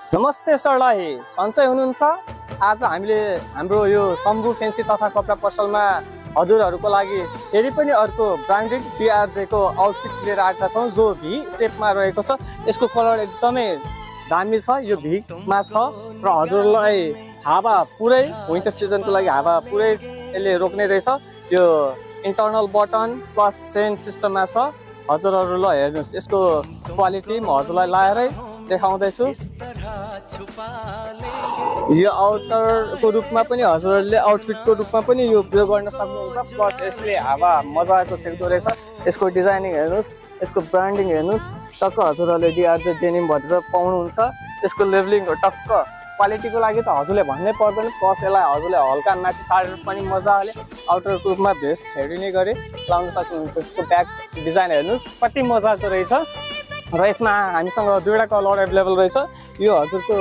नमस्ते सरलाई, सन्चै हुनुहुन्छ? आज हामीले हाम्रो यो शम्भु फेन्सी तथा कपडा पसलमा हजुरहरूको लागि फेरि पनि अर्को ब्रान्डेड डिआरजेको आउटफिट लिएर आएका छौँ जो भी सेपमा रहेको छ। यसको कलर एकदमै दामी छ, यो भीमा छ र हजुरलाई हावा पुरै विन्टर सिजनको लागि हावा पुरै यसले रोक्ने रहेछ। यो इन्टर्नल बटन प्लस चेन सिस्टममा छ। हजुरहरूलाई हेर्नुहोस्, यसको क्वालिटी म हजुरलाई लाएरै देखाउँदैछु। यो आउटरको रूपमा पनि हजुरहरूले आउटफिटको रूपमा पनि यो प्रयोग गर्न सक्नुहुन्छ। प्लस यसले हावा मजाको छिर्दो रहेछ। यसको डिजाइनिङ हेर्नुहोस्, यसको ब्रान्डिङ हेर्नुहोस्, टक्क हजुरहरूले डिआरजे डेनिम भनेर पाउनुहुन्छ। यसको लेभलिङ टक्क क्वालिटीको लागि त हजुरले भन्नै पर्दैन। प्लस यसलाई हजुरले हल्का माथि सारेर पनि मजाले आउटरको रूपमा भेस्ट छेडिने गरी लाउन सक्नुहुन्छ। यसको ब्याक डिजाइन हेर्नुहोस् कति मजाको रहेछ र यसमा हामीसँग दुईवटा कलर एभाइलेबल रहेछ। यो हजुरको